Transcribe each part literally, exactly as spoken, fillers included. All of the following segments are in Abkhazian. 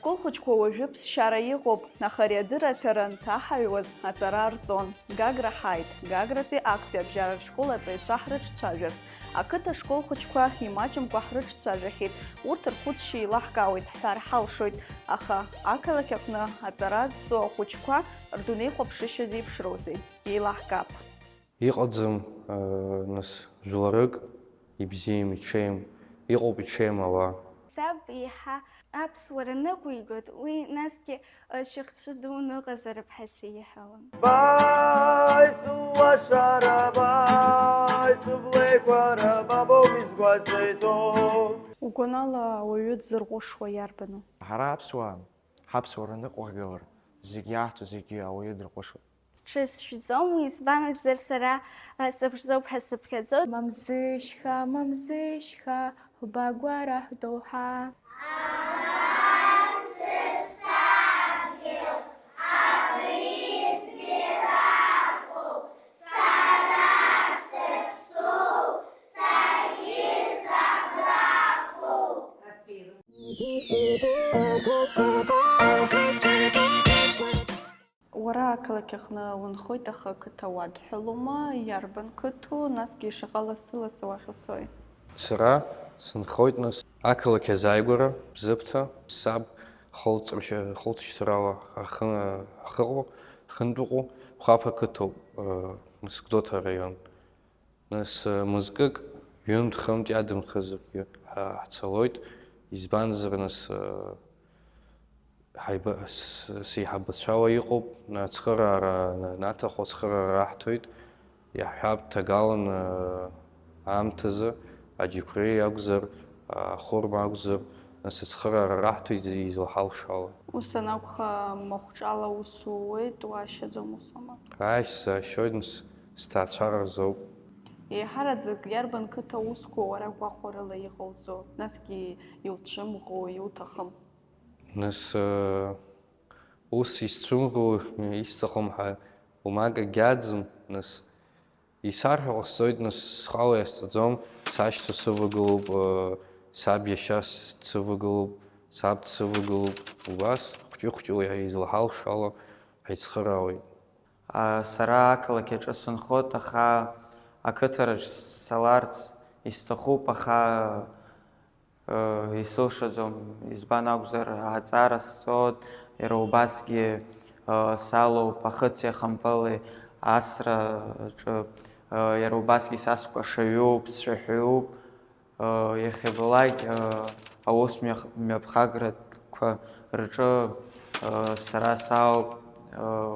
Ашколхәыҷқәа уажәы ԥсшьара иҟоуп, аха ари адырраҭара анҭаҳаҩуаз аҵара арҵон. Гагра ҳааит, Гагратәи актәи абжьаратә школ аҵаҩцәа ҳрыҿцәажәарц. Ақыҭа школхәыҷқәа имаҷымкәа ҳрыҿцәажәахьеит, урҭ рхәыцшьа еилаҳкаауеит ҳҳәар ҳалшоит, аха ақалақь аҟны аҵара зҵо ахәыҷқәа рдунеихәаԥшышьа зеиԥшроузеи? Еилаҳкаап. Иҟаӡам, э, нас, жәларык ибзиам, иҽеим, иҟоуп иҽеим ауаа. Саб еиҳа аԥсуара ныҟәигоит, уи насгьы, э, шәыхцәы дуны ыҟазароуп ҳәа сеиҳәалон. Бааи, сылашара, бааи, сыблеиқәара, ба боуп изгәаҵаиҭоу. Угәанала ауаҩы дзырҟәышуа иарбану? Ҳара аԥсуаа, ҳаԥсуара ныҟәҳгалар, зегь иаҳҭо зегьы ауаҩы дырҟәышуп. Сҽысшьӡом, избан акәзар, сара, а, сыԥшӡоуп ҳәа сыԥхьаӡоит. Мамзышьха, мамзышьха, ҳбагәара ҳдоуҳа. Уара ақалақь аҟны унхоит, аха ақыҭа уадҳәалома, иарбан қыҭоу, насгьы шаҟа лассы-лассы уахь уцои? Сара сынхоит, нас, ақалақь азааигәара, Бзыԥҭа, саб хылҵшьҭрала ахы-, ахыҟоу, ахынтәыҟоу Хәаԥ ақыҭоуп, э, нас, Гәдоуҭа араион. Нас, э, мызкык, ҩынтә-хынтә иадымхазаргьы ҳа-, ҳцалоит, избанзар, нас, э, ҳаиба-, с-, сеиҳабацәала иҟоуп, ацхыраара на-, наҭаху ацхыраара раҳҭоит, иаҳҳәап, ҭагалан, э, аамҭазы, аџьықәреи акәзар, ахәырма акәзар, нас ацхыраара раҳҭоит излаҳалшо ала. Ус анакәха, махәҿала аус ууеит, уашьаӡом, усоума? Ааи, сашьоит, нас, сҭаацәара рзоуп. Еиҳараӡак иарбан қыҭа аусқәоу уара гәахәарыла иҟауҵо, насгьы иуцәымӷу, иуҭахым? Нас, э, ус исцәымӷу, исҭахым ҳәа уамак агьаӡым, нас, исарҳәо ҟасҵоит, нас, схала иасҵаӡом, сашьцәа сывагылоуп, э, саб иашьа с-, дсывагылоуп, саб дсывагылоуп, убас, хәҷы-хәҷыла излаҳалшо ала ҳаицхыраауеит. А, сара ақалақь аҿы сынхоит, аха ақыҭараҿ саларц исҭахуп, аха, э, исылшаӡом, избан акәзар, аҵара сҵоит, иара убасгьы, э, салоуп, ахыци ахампыли асраҿы, э, иара убасгьы са скәашаҩуп, сцәаҳәаҩуп. Иахьабалак аус мҩах-, мҩаԥхагратәқәа рҿы сара саауп,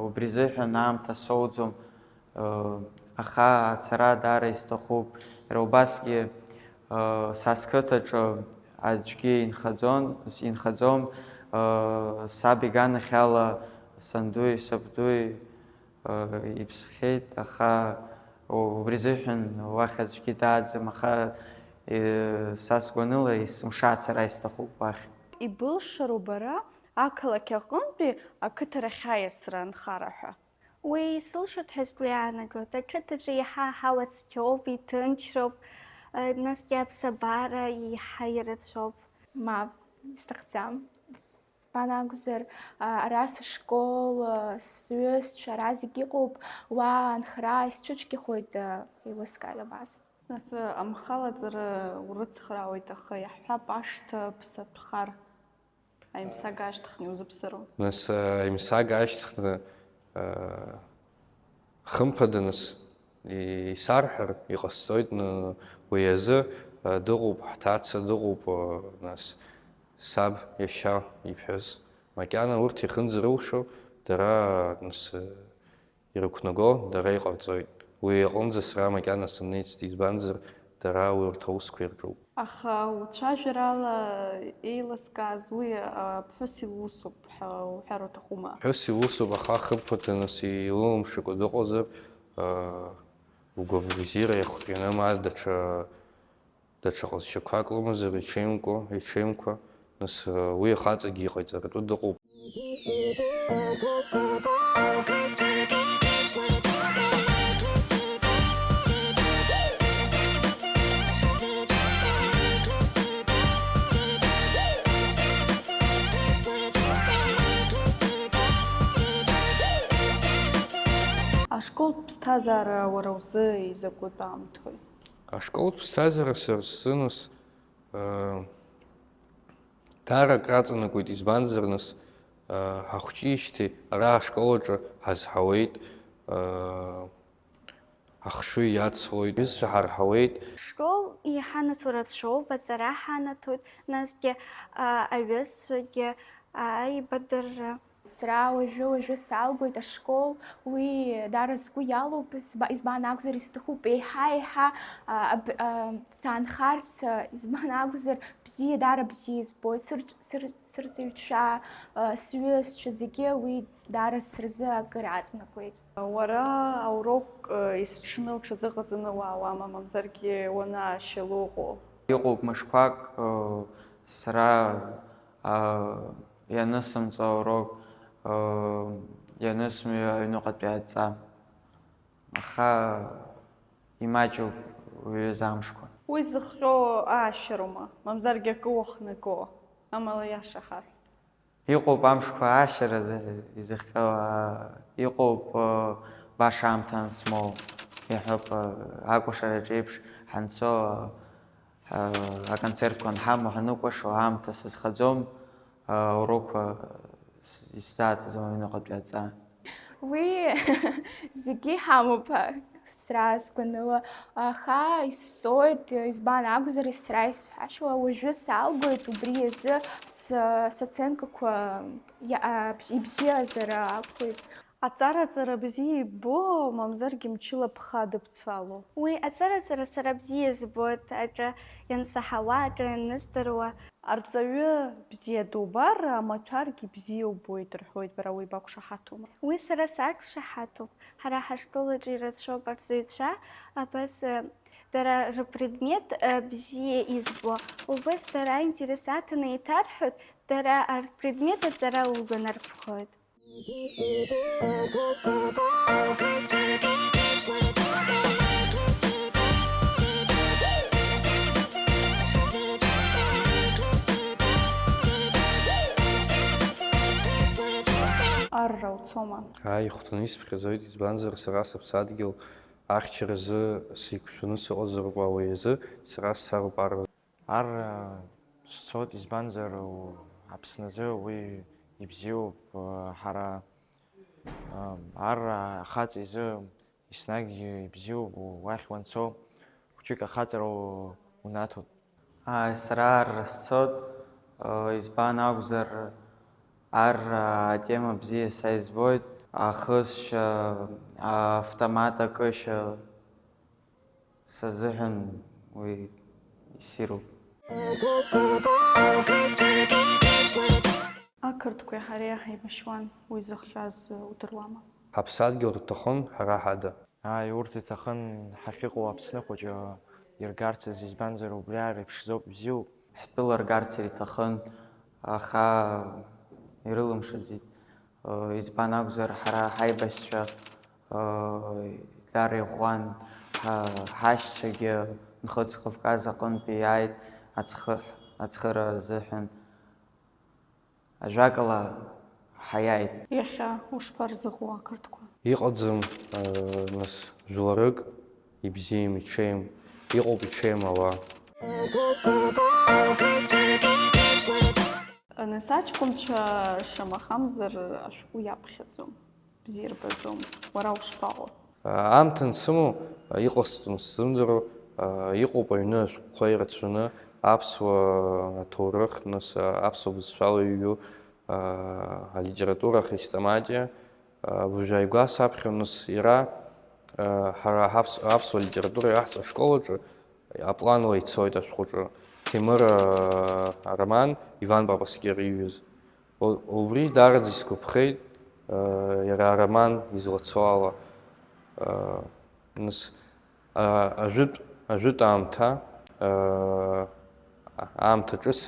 убри азыҳәан аамҭа соуӡом, аха ацара даара исҭахуп. Иара убасгьы са сқыҭаҿы аӡәгьы инхаӡон, инхаӡом, саб иганахьала сандуи сабдуи иԥсхьеит, аха убри азыҳәан уахь аӡәгьы дааӡам, аха, э, са сгәаныла есымша ацара исҭахуп уахь. Ибылшару бара ақалақь аҟынтәи ақыҭарахь аиасра анхара ҳәа? Уи исылшоит ҳәа сгәы иаанагоит. Ақыҭаҿы иаҳа аҳауа цқьоуп, иҭынчроуп, э, насгьы аԥсабара иаҳа ирацәоуп. Мап, исҭахӡам. Избан акәзар, а, ара сышкол, а, сҩызцәа, ара зегь иҟоуп, уа анхара исцәыцәгьахоит, а, еилыскааит абас. Нас, а, амхала аҵара урыцхраауеит, аха иаҳҳәап, ашҭа ԥсатәхар, аимсага ашьҭыхны иузыԥсыроу? Нас, а, аимсага ашьҭыхны, а, Хымԥада, нас, исарҳәар, иҟасҵоит, ны-, уи азы, а, дыҟоуп, ҳҭаца дыҟоуп, а, нас, саб иашьа иԥҳәыс. Макьана урҭ ихынӡарылшо, дара, нас, а, ирықәнаго, дара иҟарҵоит. Уи аҟынӡа сара макьана сымнеицт, избанзар, дара урҭ аусқәа ирҿуп. Аха уцәажәарала еилыскааз уи аԥҳәыс илусуп ҳәа уҳәар уҭахума? Аԥҳәыс илусуп, аха хымԥада, нас, илылымшакәа дыҟазар, угәабзиара иахҟьаны, ма даҽа, даҽа ҟазшьақәак лымазар, иҽеимкәа, иҽеимкәа, нас, уи ахаҵагьы иҟаиҵаратәы дыҟоуп. Азаара уара узы изакәытә аамҭои? Ашколтә ԥсҭазаара сара сзы, нас, даара акраҵанакуеит, избанзар, нас, ҳахәҷижьҭеи ара ашкол аҿы ҳазҳауеит, ахшыҩ иацлоит, ҩызцәа ҳарҳауеит. Ашкол иҳанаҭо рацәоуп, аҵара ҳанаҭоит, насгьы аҩызцәагьы аибадырра. Сара уажәы-уажәы салгоит ашкол, уи даара сгәы иалоуп, избан акәзар, исҭахуп еиҳа-еиҳа саанхарц, избан акәзар, бзиа, даара бзиа избоит, сырҵаҩцәа, сҩызцәа зегьы уи даара сразы акыр аҵанакуеит. Уара аурокк есҽны уҽазыҟаҵаны уаауама, мамзаргьы уанаашьа лыҟоу? Иҟоуп мышқәак, сара ианысымҵо аурок, ианысмҩа аҩныҟатәи адҵа. Аха имаҷуп уи аҩыза амшқәа. Уи зыхҟьо аашьароума, мамзаргьы акы уахнаго, амала иаша ҳарҳәт. Иҟоуп амшқәа аашьаразы изыхҟьо, аа, иҟоуп, аа, баша аамҭа ансмоу, иаҳҳәап, аа, акәашараҿ еиԥш ҳанцо, аа, аконцертқәа анҳамоу, ҳаныкәашо, аамҭа сызхаӡом, аа, аурокқәа с-, исзааӡаӡом аҩныҟатәи адҵа. Уи зегьы иҳамоуп, сара сгәаныла, аха исҵоит, избан акәзар, сара исҳәашьала, уажәы салгоит, убри азы с-, саценкақәа иа-, а, бз-, ибзиазар акәхоит. Аҵараҵара бзиа ибо, мамзаргьы мчыла бхы адыбцәало. Уи аҵараҵара сара бзиа избоит, аҿы иансаҳауа, аҿы ианысдыруа. Арҵаҩы бзиа дубар, амаҭәаргьы бзиа убоит рҳәоит, бара уи бақәшаҳаҭума? Уи сара сақәшаҳаҭуп. Ҳара ҳашкол аҿы ирацәоуп арҵаҩцәа, абас, э, дара рпредмет, э, бзиа избо. Убас дара аинтерес аҭаны еиҭарҳәоит, дара рпредмет аҵара угәанарԥхоит. Арра уцома? Ааи, ихәҭаны исԥхьаӡоит, избанзар, сара сыԥсадгьыл ахьчаразы сеиқәшәаны сыҟазароуп, ауаҩы азы сара сцароуп арра. Ар сцоит, избанзар, Аԥсназы уи ибзиоуп, ҳара ар ахаҵа изы еснагь ибзиоуп, уахь уанцо хәҷык ахаҵара унаҭоит. Ааи, сара ар сцоит, избан акәзар, ар атема бзиа са избоит, ахысшьа, автомат акышьа. Сазыҳәан уи иссируп. Ақырҭқәеи ҳареи ҳаибашьуан, уи зыхҟьаз удыруама? Ҳаԥсадгьыл рҭахын ҳара ҳада. Ааи, урҭ иҭахын ҳахьыҟоу Аԥсны хәыҷы иргарц азы, избанзар, убри ар еиԥшӡоуп, бзиоуп. Ҳтәыла ргарц иҭахын, аха ирылымшаӡеит. Избан акәзар, ҳара ҳаибашьцәа даара иӷәӷәан, ҳа-, ҳашьцәагьы Нхыҵ Кавказ аҟынтәи иааит ацхыҳә-, ацхыра азыҳәан. Ажәакала, ҳаиааит. Иахьа ушԥарзыҟоу ақырҭқәа? Иҟаӡам, нас, жәларык ибзиам, иҽеим, иҟоуп иҽеим ауаа. Нас аҷкәынцәа шамахамзар ашәҟәы иаԥхьаӡом, бзиа рбаӡом. Уара ушԥаҟоу? Аамҭа ансымоу, иҟасҵом сзымдыруа, иҟоуп аҩны ашәҟәқәа ирацәаны, аԥсуа аҭоурых, нас, аԥсуа бызшәала иҩу, алитература ахрестоматиа, абыржәы ааигәа саԥхьа, нас, иара, ҳара ҳаԥс-, аԥсуа литература иаҳҵо ашкол аҿы апланла ицоит ашәҟәаҿы. Ҭемыр, ароман, Иван Папаскер иҩыз. У-, убри даараӡа исгәаԥхеит, иара ароман излацо ала. Нас, ажәытә, ажәытә аамҭа, аамҭа ҿыц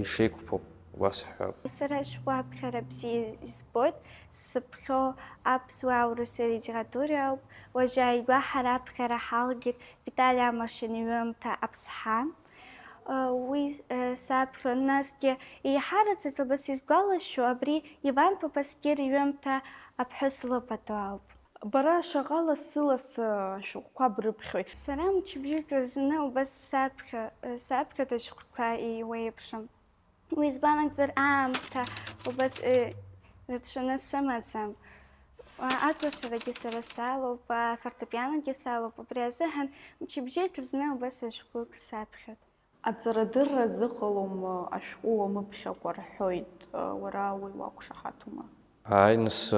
ишеиқәԥо, убас ҳҳәап. Сара ашәҟәы аԥхьара бзиа избоит, сзыԥхьо аԥсуа аурыс алитература ауп. Уажәы ааигәа ҳара аԥхьара ҳалгеит Витали Амаршьан иҩымҭа Аԥсҳа. Уи саԥхьон, насгьы еиҳараӡак, абас исгәалашәо, абри Иван Папаскер иҩымҭа Аԥҳәыс лыпату ауп. Бара шаҟа лассы-лассы ашәҟәқәа брыԥхьои? Сара мчыбжьык рзны убас саԥхьа, саԥхьоит ашәҟәқәа еиуеиԥшым. Уи избан акәзар, аамҭа убас, э, рацәаны сымаӡам. А, акәашарагьы сара салоуп, афортепианогьы салоуп, убри азыҳәан мчыбжьык зны убас ашәҟәык саԥхьоит. Аҵарадырра зыҟалом, ашәҟәы уамыԥхьакәа рҳәоит, уара уи уақәшаҳаҭума? Ааи, нас,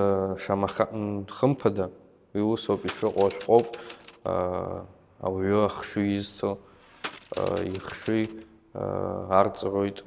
шамаха, м, хымԥада, уи усоуп ишыҟоу, ашәҟәоуп, а, ауаҩы ахшыҩ изҭо, а, ихшыҩ, а, арҵароит.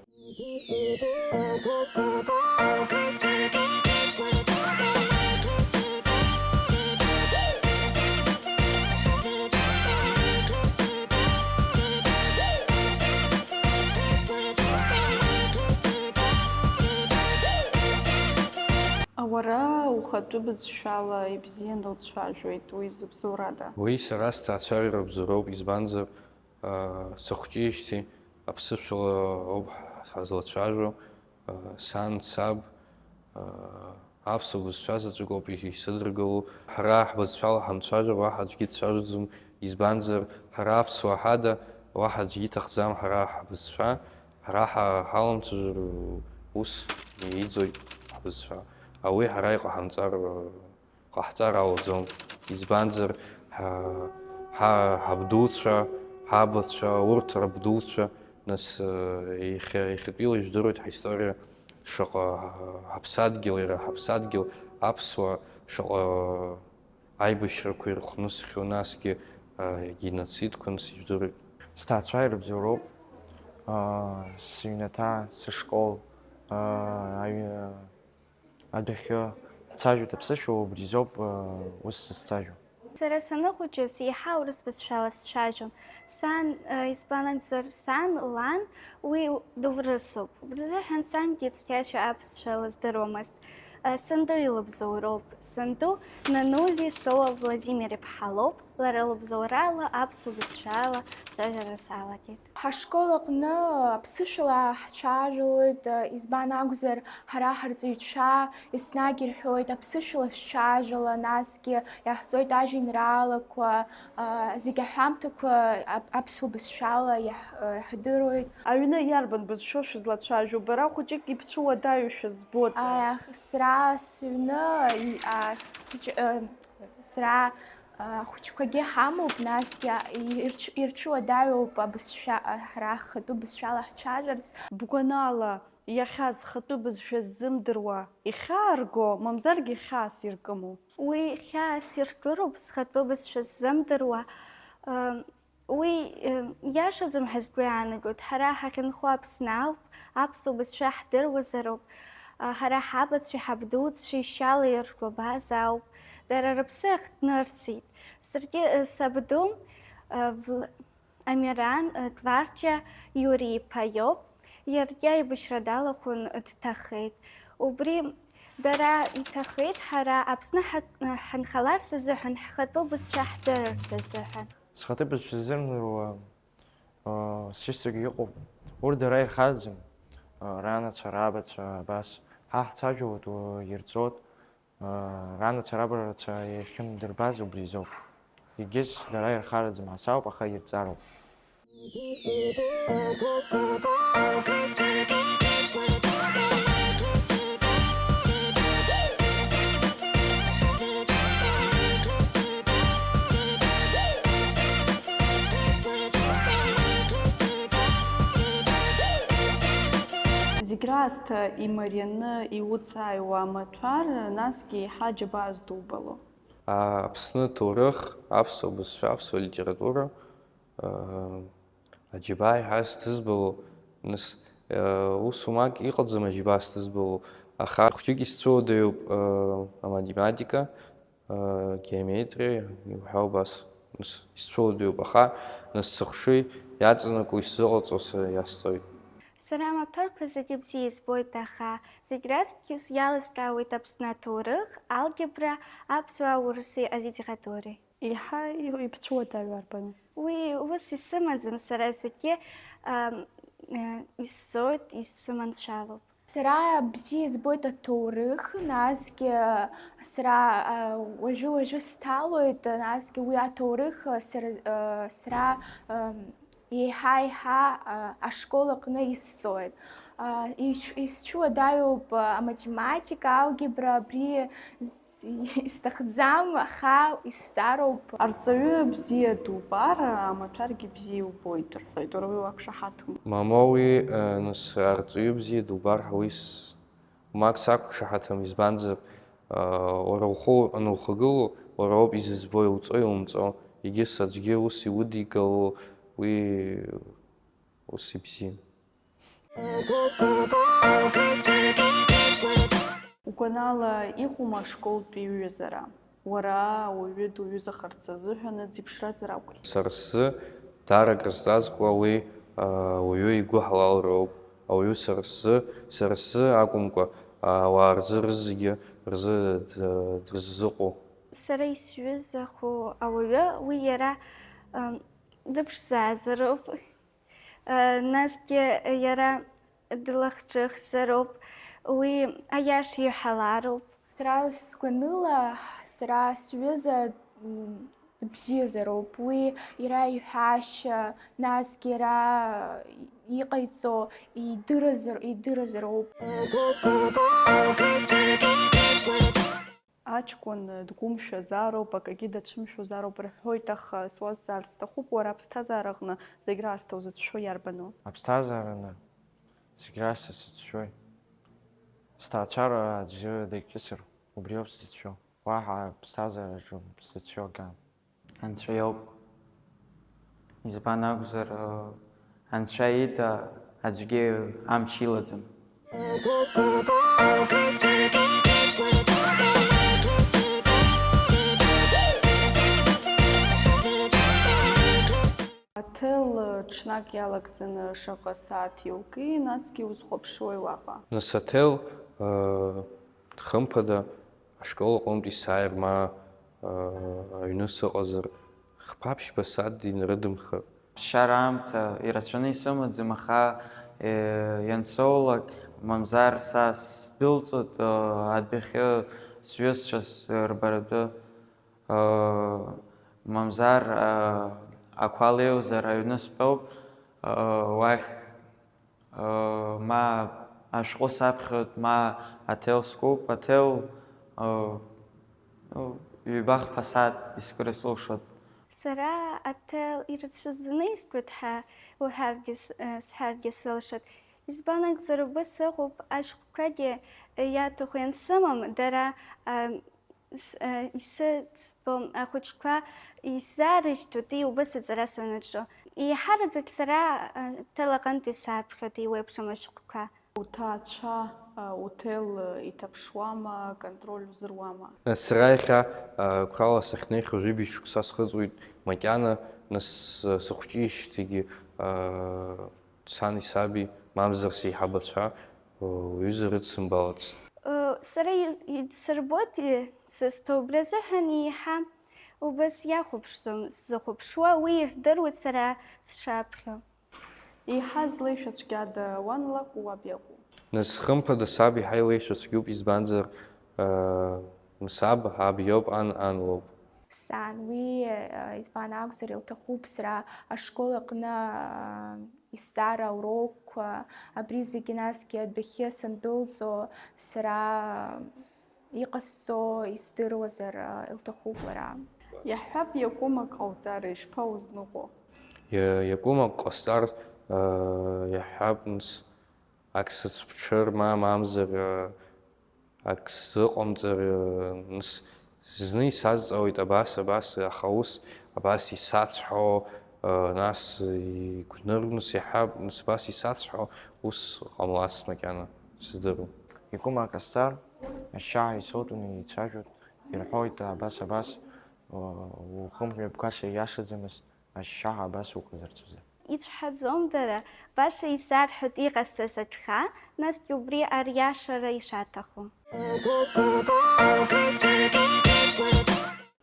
Уара ухатәы бызшәала ибзианы уцәажәоит, уи зыбзоурада? Уи сара сҭаацәара рыбзоуроуп, избанзар, аа, сыхәҷижьҭеи аԥсышәала ауп ҳазлацәажәо, аа, сан, саб, аа, аԥсуа бызшәа заҵәык ауп исыдыргыло. Ҳара ҳбызшәала ҳамцәажәар, уаҳа аӡәгьы дцәажәаӡом, избанзар, ҳара аԥсуаа ҳада, уаҳа аӡәгьы иҭахӡам ҳара ҳбызшәа, ҳара ҳа-, ҳаламцәажәар, ус ииӡоит ҳбызшәа. Ауи ҳара иҟаҳамҵар, ҟаҳҵар ауаӡом, избанзар, ҳа-, ҳа-, ҳабдуцәа, ҳабацәа, урҭ рабдуцәа, нас, э, иахьа-, иахьатәиала ижәдыруеит ҳаисториа шаҟа, ҳаԥсадгьыл, иара ҳаԥсадгьыл, аԥсуаа шаҟа аибашьрақәа ирхнысхьоу, насгьы, э, геноцидқәа, нас ижәдыруеит. Сҭаацәа ирыбзоуроуп, аа, сыҩнаҭа, сышкол, аа, аҩ-, адәахьы ҳцәажәоит аԥсышәала, убри изоуп, аа, ус сызцәажәо. Сара саныхәыҷыз, еиҳа аурыс бызшәала сцәажәон. Сан, аа, избан акәзар, сан, лан, уи дурысуп. Убри азыҳәан сангьы цқьашәа аԥсшәа лыздыруамызт. Санду илыбзоуроуп. Санду Нанули Шоа Владимир-иԥҳа лоуп, лара лыбзоурала аԥсуа бызшәала ацәажәара салагеит. Ҳашкол аҟны аԥсышәала ҳцәажәалоит, избан акәзар, ҳара ҳарҵаҩцәа еснагь ирҳәоит, аԥсышәала шәцәажәала, насгьы иаҳҵоит ажәеинраалақәа, зегь аҳәамҭақәа ап-, аԥсуа бызшәала иаҳ-, иаҳдыруеит. Аҩны иарбан бызшәоу шәызлацәажәо? Бара хәыҷык ибцәыуадаҩушәа збоит. Аиах, сара сыҩны, и-, а, схәыҷ-, э, сара, а, хәыҷқәагьы ҳамоуп, насгьы ирцә-, ирцәыуадаҩуп абызшәа, а, ҳара ҳхатәы бызшәала ҳцәажәарц. Бгәанала, иахьа зхатәы бызшәа ззымдыруа ихьаа рго, мамзаргьы хьаас иркыму? Уи хьаас иртыруп, зхатәы бызшәа ззымдыруа, э, Уи, э, иашаӡам ҳәа сгәы иаанагоит, ҳара ҳахьынхо Аԥсны ауп, аԥсуа бызшәа ҳдыруазароуп, а, ҳара ҳабацәеи ҳабдуцәеи шьала иртәу абаза ауп, дара рыԥсы ахҭнырцеит. Саргьы, э, сабду, э, Вл-, Амиран, э, Ҭварча Иури-иԥа иоуп, иаргьы аибашьра далахәын, дҭахеит. Убри дара иҭахеит, ҳара Аԥсны ҳа-, ҳанхаларц азыҳәан, ҳхатәы бызшәа ҳдырырц азыҳәан. Схатәы бызшәа ззымдыруа, ыы, сҩызцәагьы ыҟоуп. Урҭ дара ирхараӡам, ыы, ранацәа, рабацәа, абас. Ҳа ҳцәажәауеит, ыы, ирҵоит, ыы, ранацәа, рабацәа иахьымдырбаз убри азоуп. Егьыс дара ирхараӡам, ҳасауп, аха ирҵароуп. Зегь раасҭа имарианы иуҵааиуа амаҭәар, насгьы еиҳа џьабаа здубало. Аԥсны аҭоурых, аԥсуа бызшәа, аԥсуа литература, аа, аџьабаа еиҳа сдызбало, нас, аа, ус умак иҟаӡам аџьабаа сдызбало, аха хәҷык исцәыуадаҩуп, аа, аматематика, аа, геометриа, иуҳәа убас, нас, исцәыуадаҩуп, аха, нас, сыхшыҩ иаҵанакуа исзыҟаҵо са иасҵоит. Сара амаҭәарқәа зегьы бзиа избоит, аха зегь раҵкыс иалыскаауеит Аԥсны аҭоурых, алгебра, аԥсуа-урысеи алитературеи. Еиҳа ибцәыуадаҩу арбану? Уи ус исымаӡам, сара зегьы, ам, э, исзоит, исыманшәалоуп. Сара бзиа избоит аҭоурых, насгьы сара, а, уажәы-уажәы сҭалоит, насгьы уи аҭоурых, а, сара, а, сара, ам, еиҳа-еиҳа, а, ашкол аҟны исҵоит. А, ич-, исцәуадаҩуп, а, аматематика, алгебра, абри з-, исҭахӡам, аха исзароуп. Арҵаҩы бзиа дубар, амаҭәаргьы бзиа иубоит, рҳәоит, уара уи уақәшаҳаҭума? Мамоу, уи, э, нас, арҵаҩы бзиа дубар ҳәа уи с-, мак сақәшаҳаҭым, избанзар, э, уара ухы анухагыло, уара уоуп изызбо, иуҵо, иумҵо, егьыс аӡәгьы ус иудигало, уи ус ибзиан. Угәанала, иҟоума ашколтә иҩызара? Уара ауаҩы дуҩызахарц азыҳәан аӡә иԥшразар акәхеит. Сара сзы даара акрызҵазкуа уи, а, ауаҩы игәы ҳалалроуп. Ауаҩы сара сзы, сара сзы акәымкәа, а, ауаа рзы, рызегьы рзы д-, дрыззыҟоу. Сара исҩызахо ауаҩы уи иара, ам, дыԥшзаазароуп. Насгьы иара длахҿыхзароуп, уи аиаша иҳәалароуп. Сара сгәаныла, сара сҩыза, м, дыбзиазароуп, уи иара иҳәашьа, насгьы иара иҟаиҵо идыразар-, идыразароуп. Аҷкәын дгәымшәазароуп, акагьы дацәымшәозароуп рҳәоит, аха суазҵаарц сҭахуп, уара аԥсҭазаара аҟны зегь раасҭа узыцәшәо иарбану? Аԥсҭазаараны зегь раасҭа сыцәшәоит. Сҭаацәара аӡәы дагьҿысыр, убриоуп сзыцәшәо. Уаҳа аԥсҭазаараҿы сзыцәшәо акан. Анцәа иоуп. Избан акәзар, Анцәа ида аӡәгьы амч илаӡам. Аҭел ҽнак иалагӡаны шаҟа сааҭ иуки, насгьы узхәаԥшуеи уаҟа? Нас аҭел, ыы, хымԥада, ашкол аҟынтә исааир ма, ыы, аҩны сыҟазар, хԥа-ԥшьба сааҭ динарыдымхар. Ԥсшьара аамҭа ирацәаны исымаӡам, аха, э, иансоулак, мамзар са сдәылҵуеит, э, адәахьы сҩызцәа рбаратәы, э, мамзар, э, ақәа леиуазар аҩны стәоуп, э, уахь, э, ма ашәҟәы саԥхьоит, ма аҭел скуп, аҭел, э, ну, ҩба-хԥа сааҭ искыр сылшоит. Сара аҭел ирацәаӡаны искуеит ҳәа уҳәаргьы с-, э, сҳәаргьы сылшоит. Избан акәзар, убыс ыҟоуп, ашәҟәқәагьы, э, иаҭаху иансымам, дара, э, с-, э, исыӡбом, ахәыҷқәа исзаарышьҭуеит, убыс аҵара санаҿу. Еиҳараӡак сара, э, ҭел аҟынтәи саԥхьоит еиуеиԥшым ашәҟәқәа. Уҭаацәа, а, уҭел, а, иҭаԥшуама, аконтроль узыруама? Нас сара иахьа, а, қәрала сахьнеихьоу жәибжь шықәса схыҵуеит макьана, нас, а, сыхәҷижьҭеигьы, а, сани саби, мамзар сеиҳабацәа, а, уҩыза рыдсымбалацт. Сара и-, идсырбоит, и-, сызҭо убри азыҳәан еиҳа убас иахәаԥшӡом, сзыхәаԥшуа, уи ирдыруеит сара сшаԥхьо. Еиҳа злеишәа цәгьада, уан лакәу, уаб иакәу? Нас, хымԥада, саб еиҳа илеишәа цәгьоуп, избанзар, э, саб аб иоуп, ан, ан лоуп. Сан, уи, э, избан акәзар, илҭахуп сара ашкол аҟны, э, исҵара аурокқәа, абри зегьы насгьы адәахьы сандәылҵо, сара Иҟасҵо издыруазар, илҭахуп лара. Иаҳҳәап, иакәым ак ҟауҵар, ишԥаузныҟәо? Иа-, иакәым ак ҟасҵар, иаҳҳәап, нас, ак сыцәԥҽыр, ма мамзар, ак сзыҟамҵар, нас, зны исазҵаауеит абас, абас, аха ус, абас исацҳәо, нас, игәныргәныс иаҳҳәап, нас, абас исацҳәо, ус ҟамлацт макьана, сыздыруам. Иакәым ак ҟасҵар, Ашьшьаҳәа исоутәны еицәажәоит, ирҳәоит, абас, абас, ухымҩаԥгашьа иашаӡамызт, ашьшьаҳәа абас уҟазарц азы. Ицәҳаӡом дара, баша исарҳәоит иҟасҵаз атәха, насгьы убри ариашара ишаҭаху.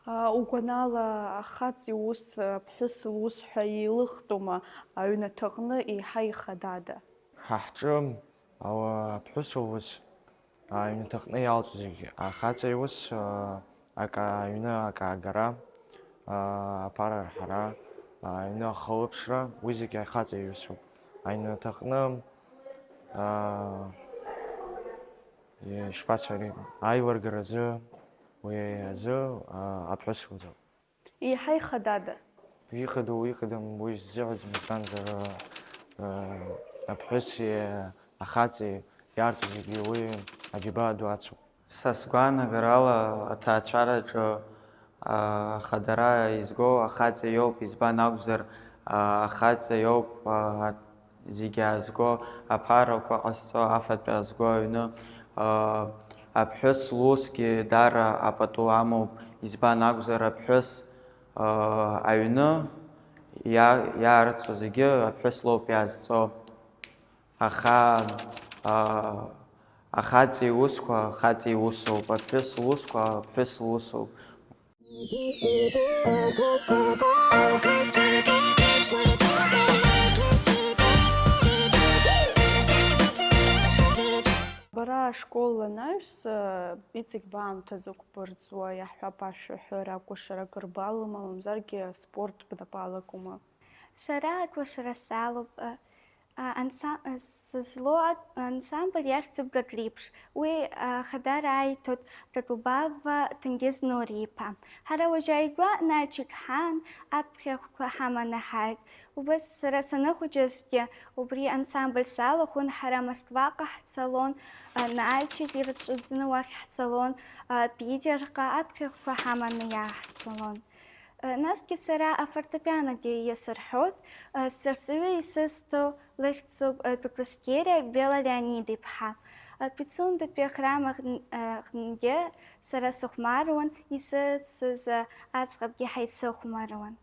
А, угәанала, ахаҵа иус, аԥҳәыс лус ҳәа еилыхтәума аҩнаҭаҟны еиҳа ихадада? Ҳа ҳҿы Ауаа аԥҳәыс лус, аҩнаҭаҟны иалҵуа зегьы, ахаҵа иус, аа, акы аҩны акы аагара, аа, аԥара арҳара, аҩны ахылаԥшра, уи зегьы ахаҵа иусуп. Аҩнаҭаҟны, аа, ишԥасҳәари, аилыргаразы, уи азы, аа, аԥҳәыс лзы. Еиҳа ихадада? Ихадоу, ихадам, уи сзыҳәаӡом, избанзар, э, аԥҳәыси ахаҵеи иарҭо зегьы уи аџьабаа ду ацуп. Са сгәаанагарала, аҭаацәараҿы, а, ахадара изго ахаҵа иоуп, избан акәзар, а, ахаҵа иоуп, а, зегьы аазго, аԥарақәа ҟазҵо, афатә аазго аҩны, аа, аԥҳәыс лусгьы даара апату амоуп, избан акәзар, аԥҳәыс, аа, аҩны иа-, иаарҵо зегьы аԥҳәыс лоуп иаазҵо. Аха, аа, ахаҵа иусқәа, ахаҵа иусоуп, аԥҳәыс лусқәа, аԥҳәыс лусоуп. Бара ашкол анаҩс, э, иҵегь баамҭа зықәбырҵуа, иаҳҳәап, ашәаҳәара, акәашара акыр балоума, мамзаргьы аспорт бнапы алакума? Сара акәашара салоуп, э, А, анса-, а, сызлоу ак-, ансамбль иахьӡуп Гагреиԥш. Уи, а, ахадара аиҭоит Татубава Ҭенгиз Нури-иԥа. Ҳара уажәы ааигәа Нальчик ҳан, аԥхьахәқәа ҳаманы ҳааит. Убас сара саныхәыҷызгьы убри ансамбль салахәын, ҳара Москваҟа ҳцалон, а, Нальчик ирыцәаӡаны уахь ҳцалон, а, Питерҟа аԥхьахәқәа ҳаманы иааҳцалон. Насгьы сара афортепианогьы иасырҳәоит, сырҵаҩы исызҭо лыхьӡуп Тутускериа Бела Леонид-иԥҳа. Пицундатәи ахрам аҟн-, аҟнгьы сара сыхәмаруан, исыцыз аӡӷабгьы ҳаицыхәмаруан.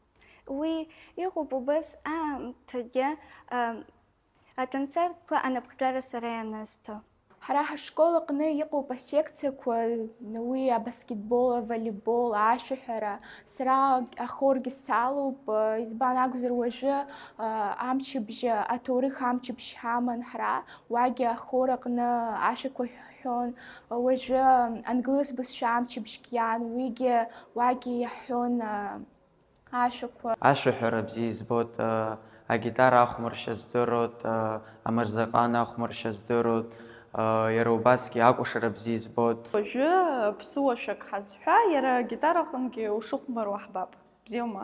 Уи иҟоуп убас аамҭагьы, Аконцертқәа анапхгара сара ианысҭо. Ҳара ҳашкол аҟны иҟоуп асекциақәа, уи абаскетбол, аволейбол, ашәаҳәара. Сара ахоргьы салоуп, избан акәзар уажәы, а, амчыбжь, аҭоурых амчыбжь ҳаман ҳара, уагьы ахор аҟны ашәақәа ҳҳәон, уажәы англыз бызшәа амчыбжьгьы иан, уигьы уагьы иаҳҳәон, а, Ашәақәа. Ашәаҳәара бзиа избоит, агитара ахәмаршьа здыруеит, амырзаҟан ахәмаршьа здыруеит, иара убасгьы акәашара бзиа избоит. Уажәы ԥсыуа шәак ҳазҳәа, иара агитара аҟынгьы ушыхәмаруа ҳбап. Бзиоума?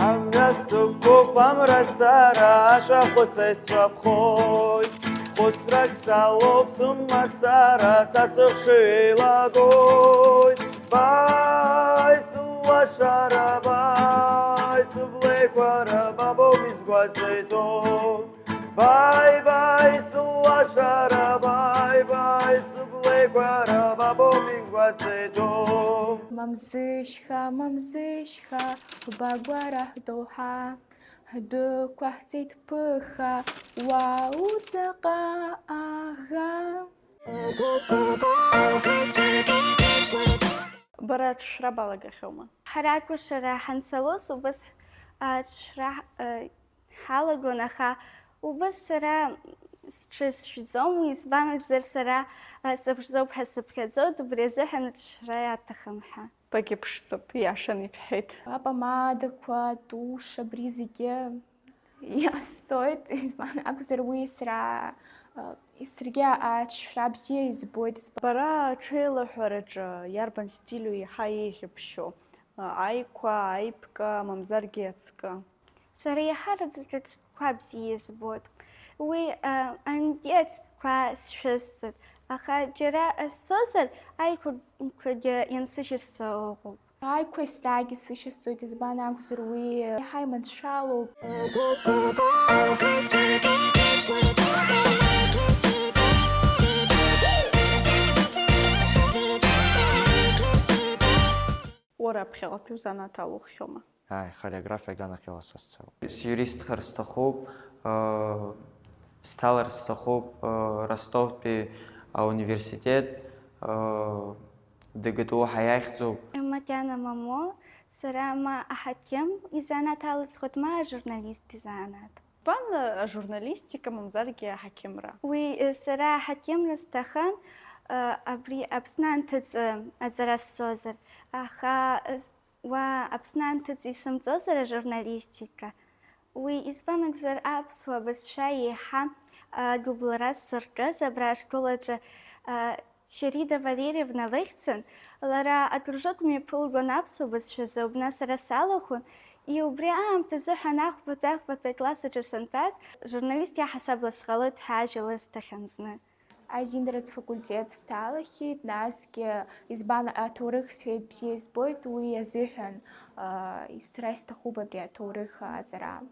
Амҩа сықәуп амра сара, ашәахәа саицәаԥхоит. Хәыцрак салоуп сымацара, са сыхшыҩ еилагоит. Бааи, сылашара, бааи, сыблеиқәара, ба боуп изгәаҵаиҭоу. Бааи, бааи, сылашара, бааи, бааи, сыблеиқәара, ба боуп изгәаҵаиҭоу. Мамзышьха, мамзышьха, ббагәара ҳдоуҳа, ҳдәықәаҳҵеит ԥыхха, уа уҵаҟа аӷа. Бара аҽшәра балагахьоума? Ҳара акәашара ҳанцалоз убас аҽшәра, э, ҳалагон, аха убас сара сҽысшәӡом, избан акәзар, сара, э, сыԥшӡоуп ҳәа сыԥхьаӡоит, убри азыҳәан аҽшәра иаҭахым ҳәа. Багьыԥшӡоуп, ииашаны ибҳәеит. Апомадақәа, атуш, абри зегьы иасҵоит, избан акәзар, уи сара, саргьы аҽшәра бзиа избоит. Бара аҽеилаҳәараҿы иарбан стилю еиҳа еиӷьыбшьо? Аиқәа, аиԥка, мамзаргьы ацкы? Сара иаҳараӡак ацкқәа бзиа избоит. Уи, а, ангьы ацкқәа сшәысҵоит, аха џьара сцозар, аиқәақәагьы иансышьасҵо ыҟоуп. Аиқәа еснагь исышьасҵоит, избан акәзар, уи иаҳа иманшәалоуп. Уара аԥхьаҟатәи узанааҭ алуххьоума? Ааи, хореографиа аганахьала са сцароуп. Сиуристхар сҭахуп, э, сҭалар сҭахуп, э, Ростовтәи ауниверситет, э, ДГТУ ҳәа иахьӡуп. Макьана Мамо, сара ма аҳақьым изанааҭ алысхуеит, ма ажурналист изанааҭ. Избан ажурналистика, мамзаргьы аҳақьымра? Уи, сара аҳақьымра сҭахын, абри Аԥсны анҭыҵ аҵара сҵозар, аха уа Аԥсны анҭыҵ исымҵозар ажурналистика? Уи избан акәзар, аԥсуа бызшәа еиҳа адублара сзыркыз абра ашкол аҿы Шьарида Валерьевна лыхьӡын, лара акружок мҩаԥылгон аԥсуа бызшәазы, убна сара салахәын, и убри аамҭазы ҳәа анахәбатәи ахәбатәи акласс аҿы сантәаз, журналист иаҳасабала сҟалоит ҳәа ажәа лысҭахьан зны. Аизиндратә факультет сҭалахьеит, насгьы, избан, аҭоурых сҳәеит, бзиа избоит, уи азыҳәан, аа, сара исҭахуп абри аҭоурых аҵара.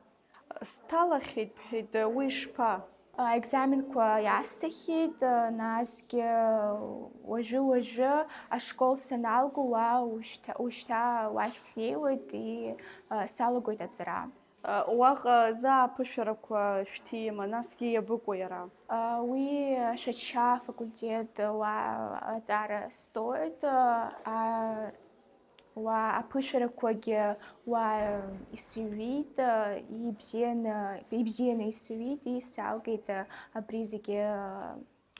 Сҭалахьеит, бҳәеит, уи ишԥа? Аекзаменқәа иасҭахьеит, насгьы уажәы-уажәы ашкол саналго, уа ушьҭа-, ушьҭа уахь снеиуеит, и, салагоит аҵара. Уаҟа заа аԥышәарақәа шәҭима, насгьы иабыкәу иара? Уи ашәача афакультет уа аҵара сҵоит, а, уа аԥышәарақәагьы уа исыҩит, ибзианы, ибзианы исыҩит, исалгеит абри зегьы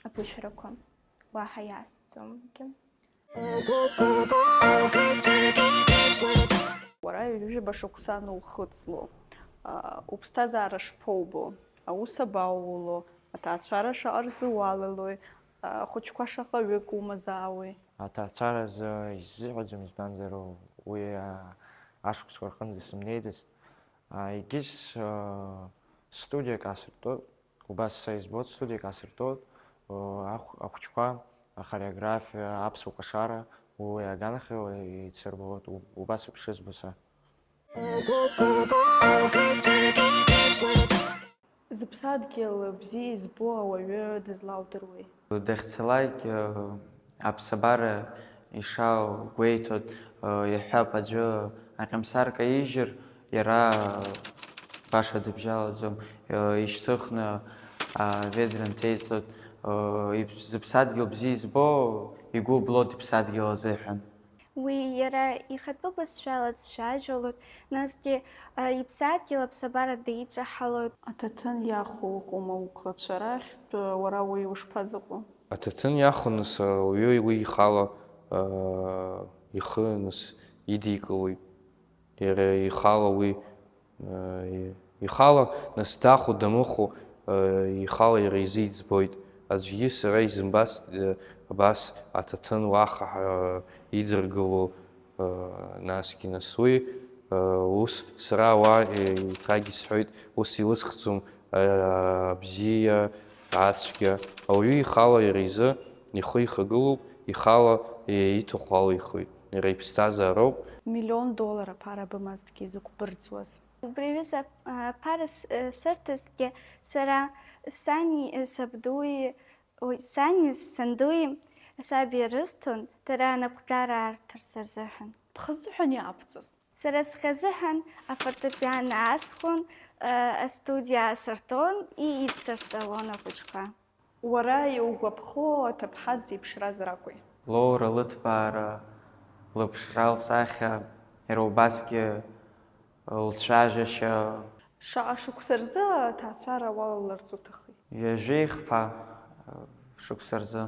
аԥышәарақәа, уаҳа иасӡом. Уара ҩажәижәаба шықәса анухыҵло, уԥсҭазаара шԥоубо, аус абауло, аҭаацәара шаҟа рзы уалалои, ахәыҷқәа шаҟаҩык умазаауеи? Аҭаацәара азы исзыҳәаӡом, избанзар, уи ашықәсқәа рҟынӡа сымнеиӡацт. Егьыс студиак асыртәоит. Убас са избоит, студиак асыртәоит, ахә-, ахәыҷқәа, ахореографиа, аԥсуа кәашара, уи аганахьала еицырбалоит, у-, убас ауп шызбо са. Зыԥсадгьыл бзиа избо ауаҩы дызлаудыруеи? Дахьцалак, аԥсабара ишааугәеиҭоит, иаҳҳәап, аӡәы аҟьамсар каижьыр, иара баша дыбжьалаӡом, ишьҭыхны аведра нҭеиҵоит, иб-, зыԥсадгьыл бзиа избо, игәы блоит иԥсадгьыл азыҳәан. Уи иара ихатәы бызшәала дцәажәалоит, насгьы, а, иԥсадгьыл аԥсабара деиҿаҳалоит. Аҭаҭын иахәо ыҟоума уқәлацәа рахьтә, уара уи ушԥазыҟоу? Аҭаҭын иахәо, нас, ауаҩы уи ихала, аа, ихы, нас, идикылоит. Иара ихала уи, аа, и-, ихала, нас, дахәо, дамыхәо, аа, ихала иара изы иӡбоит. Аӡәгьы сара изымбац, э, абас аҭаҭын уаха, аа, идыргыло, аа, насгьы, нас, уи, аа, ус сара уа, э, еиҭагьы сҳәоит, ус илысхӡом, аа, абзиа, ацәгьа. Ауаҩы ихала иара изы ихы ихагылоуп, ихала ииҭаху алихуеит. Иара иԥсҭазаароуп. Миллион доллар аԥара бымазҭгьы изықәбырӡуаз. Убри аҩыза аԥара с-, сырҭазҭгьы сара сани сабдуи, ой, сани сандуи асаби рысҭон, дара анапхгара арҭарц рзыҳәан. Бхазыҳәан иаабҵаз? Сара схазыҳәан афортепиано аасхәон, э, астудиа аасыртон, и-, идсырҵалон ахәыҷқәа. Уара иугәаԥхо аҭыԥҳа дзеиԥшраз ракәи? Лоура лыҭбаара, лыԥшра, лсахьа, иара убасгьы лцәажәашьа. Шаҟа шықәса рзы аҭаацәара уалаларц уҭахи? Ҩажәеи хԥа шықәса рзы.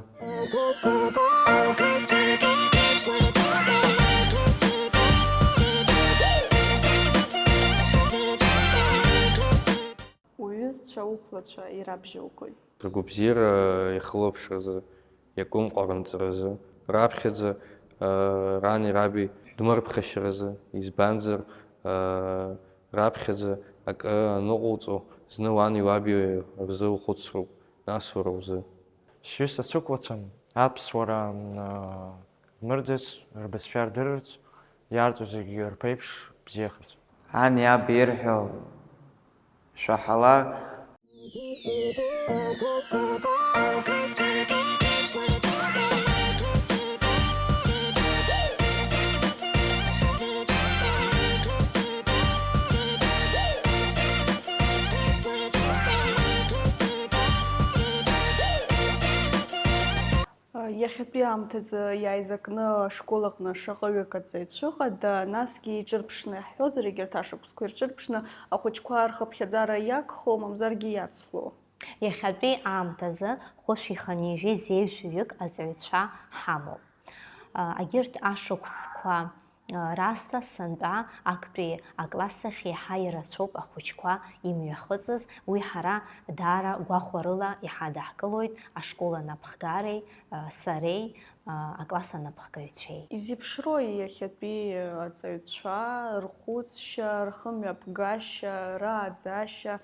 Уҩызцәа уқәлацәа ирабжьоугои? Ргәабзиара иахылаԥшразы, иакәымҟьо рынҵразы, раԥхьаӡа, аа, рани раби дмырԥхашьаразы, избанзар, аа, раԥхьаӡа акы аныҟауҵо, зны уани уаби рзы ухәыцроуп, нас уара узы. Сҩызцәа сықәлацәа, аԥсуара, аа, рмырӡырц, рбызшәа рдырырц, иарҵоу зегьы рԥеиԥш бзиахарц. Ани аби ирҳәо шәаҳалак. Иахьатәи аамҭазы иааизакны ашкол аҟны шаҟаҩык аҵаҩцәа ыҟада, насгьы иҿырԥшны иаҳҳәозар, егьырҭ ашықәсқәа ирҿырԥшны ахәыҷқәа рхыԥхьаӡара иагхо, мамзаргьы иацло? Иахьатәи аамҭазы хәышәи хынҩажәи зеижәҩык аҵаҩцәа ҳамоуп. Агьырҭ ашықәсқәа раасҭа сынтәа актәи акласс ахь еиҳа ирацәоуп ахәыҷқәа имҩахыҵыз, уи ҳара даара гәахәарыла иҳадаҳкылоит ашкол анапхгареи, сареи, акласс анапхгаҩцәеи. Изеиԥшрои иахьатәи аҵаҩцәа рхәыцшьа, рхымҩаԥгашьа, рааӡашьа,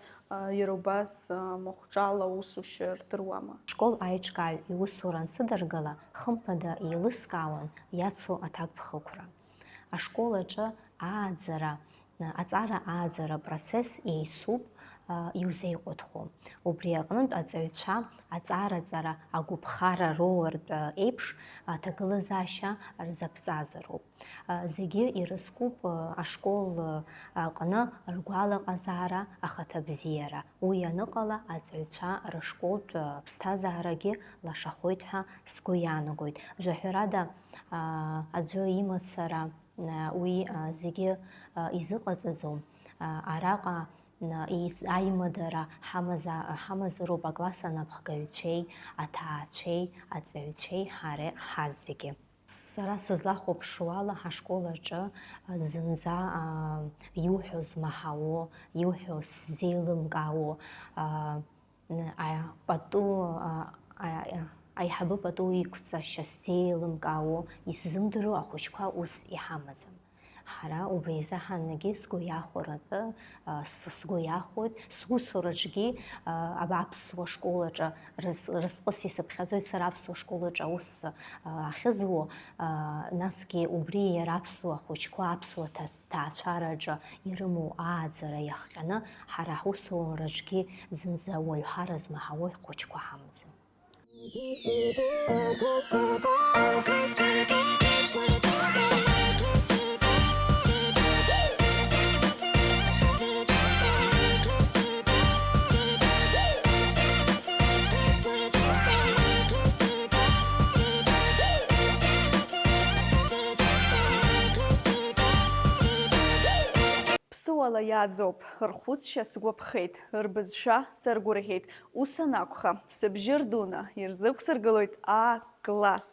иара убас махәҿала аусушьа рдыруама? Ашкол аиҿкааҩ иусура ансыдыргыла, хымԥада еилыскаауан иацу аҭакԥхықәра. Ашкол аҿы ааӡара, аҵара ааӡара апроцесс еицуп, иузеиҟәыҭхо. Убри аҟнытә аҵаҩцәа аҵараҵара агәыԥхара роуртә еиԥш аҭагылазаашьа рзаԥҵазароуп. Зегьы ирызкуп ашкол аҟны ргәалаҟазаара, ахаҭабзиара. Уи аныҟала, аҵаҩцәа рышколтә ԥсҭазаарагьы лашахоит ҳәа сгәы иаанагоит. Жәаҳәарада, аӡәы имацара, уи зегьы изыҟаҵаӡом. Араҟа аимадара ҳамаза-, ҳамазароуп акласс анапхгаҩцәеи, аҭаацәеи, аҵаҩцәеи ҳареи ҳазегьы. Сара сызлахәаԥшуала, ҳашкол аҿы, а, зынӡа, а, иуҳәо змаҳауо, иуҳәо сзеилымкаауо, а, н-, а, пату, а, а, а, аиҳабы пату иқәҵашьа сзеилымкаауо, исзымдыруа ахәыҷқәа ус иҳамаӡам. Ҳара убри изы ҳанагьы сгәы иахәаратәы, а, с-, сгәы иахәоит, сусураҿгьы, а, аба-, аԥсуа школ аҿы рыз-, рызҟыс исыԥхьаӡоит сара аԥсуа школ аҿы аус, а, ахьызуо, а, насгьы убри иара аԥсуа хәыҷқәа аԥсуа ҭац-, ҭаацәараҿы ирымоу ааӡара иахҟьаны ҳара ҳусураҿгьы зынӡа уаҩ ҳара змаҳауа хәыҷқәа ҳамаӡам. Ԥсыуала иааӡоуп, рхәыцшьа сгәаԥхеит, рбызшәа саргәырӷьеит. Ус анакәха, сыбжьы рдуны ирзықәсыргылоит А-класс.